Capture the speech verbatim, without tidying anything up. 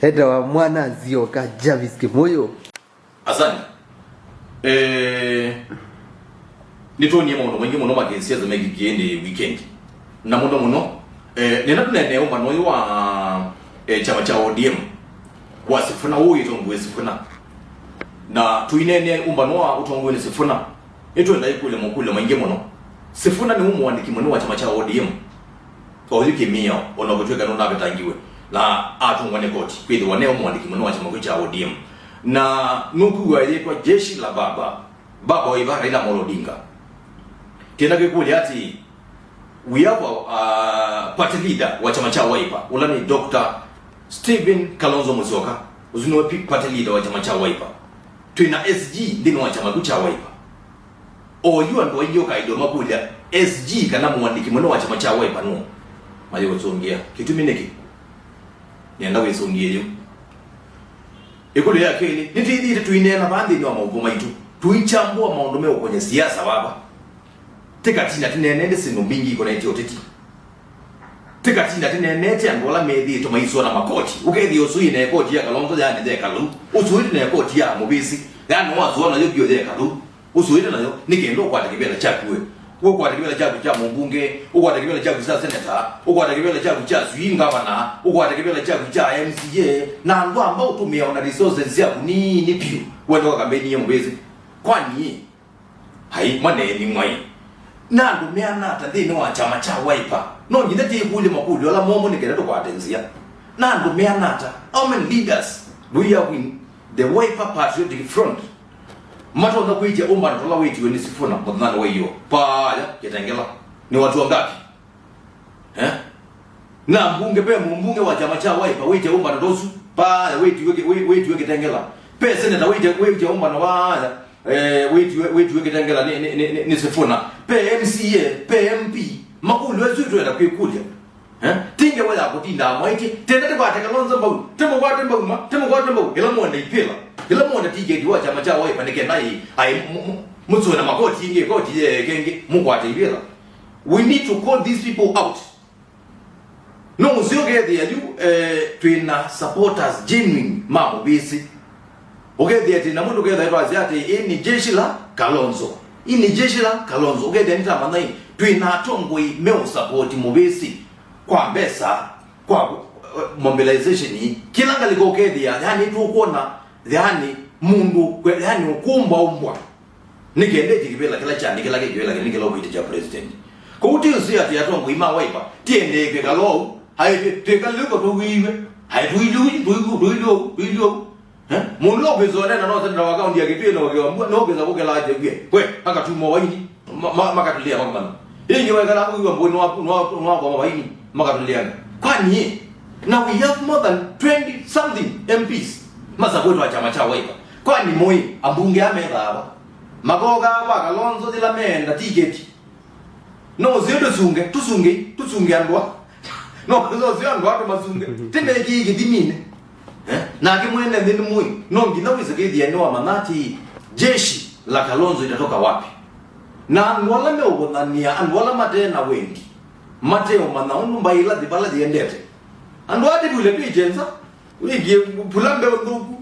Etawa mwana nzioka Jarvis Kimuyu. Asante. Eh, nĩtwonie maũndũ maingĩ mũno makĩsiasa mekĩkie ĩndĩ weekend. Na mũno mũno, eh, nĩenda tũneenee ũmbano ũyũ wa, eh, kyama kya O D M, wa Sifuna, ũũ wĩtongoi Sifuna. Na tũineenea ũmbano wa ũtongoi nĩ Sifuna, nĩtwenda ĩkũlya makũlyo maingĩ mũno. Sifuna nĩwe mũandĩki mũnene wa kyama kya O D M. Oyu kĩmĩao, o na kũtw'ĩka nũnavetangiwe na atũngwa nĩ koti, kwĩthĩwa neo mũandĩki mũnene wa kyama kĩu kya O D M. Na nũkwĩw'a yĩtwa Jeshi la Baba, Baba wa Iva Raila Amolo Odinga. Kĩna kĩkũlya atĩ, we have a, a party leader wa kyama kya Wiper, ũla nĩ Doctor Stephen Kalonzo Musyoka, ũsu nĩwe pi-, party leader wa kyama kya Wiper. Twĩ na S G nthĩnĩ wa kyama kĩu kya Wiper. Oyu andũ aingĩ ũkaĩlwe makũlya S G kana mũandĩki mũnene wa kyama kya Wiper nũũ? Mayĩũsũngĩa. Kĩtumi nĩkĩ? Nĩenda wĩsũngĩe yu. Ĩkũlyo ya kelĩ, nĩtwĩthĩĩte tũineena vaa nthĩnĩ wa maũvoo maitũ, tũikyambũa maũndũ meũkony'a siasa vava. Tĩkatinda tũneenete syĩndũ mbingĩ ikonetye ũteti. Tĩkatinda tũneenete andũ ala methĩĩtwe maisũana makoti. Ũkethĩa ũsũĩte na ĩkoti ya Kalonzo, yaani yeka lou. Ũsũĩte na ĩkoti ya Mũvĩsĩ, yaani wasũa nayo vyũ yeka lou. Ũsũĩte nayo nĩ kenda ũkwate kĩvĩla kyaku we. Ũkwate kĩvĩla kyaku kya mũmbunge, ũkwate kĩvĩla kyaku kya seneta, ũkwate kĩvĩla kyaku kya sui ngavana, ũkwate kĩvĩla kyaku kya M C A, na andũ amba ũtũmĩa ona resources syaku nini vyũ. Wenda ũkambeni ye Mũvĩsĩ. Kwani? Ai, maneeni mwai. Na andũ meana ata nthĩnĩ wa kyama kya Wiper? No nginya tĩkũlye makũlyo ala momũ nĩ kenda tũkwate nzĩa. Na andũ meana ata? How many leaders do we have in the Wiper Patriotic Front? Matonya kwĩtya ũmbano tũla wĩtiwe nĩ Sifuna mũthenyanĩ wa ĩyoo. Paya, Kitengela. Ni watu wangapi? Eh? Na mbunge, pe mũmbunge wa kyama kya Wiper wĩtya ũmbano ta ũsu? Paya, wĩtiwe ki-, wĩ-, wĩtiwe Kitengela. Pe seneta wĩtya, wĩtya ũmbano vaya, eh, wĩtiwe, wĩtiwe Kitengela ni, ni, ni, ni, ni Sifuna. Pe M C A, pe M P. Makũlyo asu twenda kwĩkũlya. Eh? Ti ngewa ya kũtindaa mwaĩtye, tenda tĩkwate Kalonzo mbau, tĩmũkwate mbau ma, tĩmũkwate mbau, ĩla mwenda ivĩla, ĩla mwenda tiketi wa kyama kya Wiper nĩ kenda ĩ, ai, mũ-, mũ-, mũsũe na makoti ingĩ, koti yee kengĩ, mũkwate ivĩla. We need to call these people out. No ũsĩ ũkethĩa yu, eh, twĩ na supporters genuine ma Mũvĩsĩ. Ũkethĩa atĩ na mũndũ ũkethĩa twasya atĩ, "Ĩ nĩ jeshi la Kalonzo. Ĩ nĩ jeshi la Kalonzo." Ũkethĩa nĩtamanya ĩ, twĩ na atongoi meũsapoti Mũvĩsĩ kwa mbesa, kwa, eh, mobilization. Kĩla ngalĩko ũkethĩa, yani, tũkwona, yani, mũndũ, yani, ũkũmbaumbwa. Nĩ kenda ĩtye kĩvĩla kĩla kya, nĩ kĩla kĩ kĩvĩla kĩnene kĩla ũvĩte kya president. Kwoou ti ũsĩ atĩ atongoi ma Wiper ti endee kwĩkala ũu, aĩ twĩ-, twĩkalile ũko tũwĩiwe, aĩ tũilye ũu, tũilye ũu, tũilye ũu, tũilye ũu. Eh? Mũndũ no kwĩsonena no seneta wa kaunti ya Kitui na ũkĩwa mbua, no kwĩsa kũkela aje kwe, akatuma waini, ma-, ma-, makatũlĩa makomano. Ĩngĩ wekala kũiwa mbũi nwa-, nwa-, nwa kwa waini, makatũlĩana. Kwani, na we have more than twenty something M Ps masapoti wa kyama kya Wiper. Kwani mũĩ, ambunge a methaa va? Makokaa kwa Kalonzo yĩla meenda tiketi. No ũsĩ tũsunge, tũsunge, tũsunge andũ a. No ũsĩ andũ a tũmasunge. Tĩmekĩi kĩthiminĩ. Eh? Nake mwene nthĩ nĩ mũĩ. No nginya wĩsakĩthia nĩ wamanya atĩ jeshi la Kalonzo itatoka wapi. Na andũ ala meũvũthania, andũ ala mate na wendi, mateũmanya ũndũ mbaĩ ila thi vala yĩendete. Andũ aa tĩvule twĩ kyenza. Wĩkie pula mbeũ nthũku.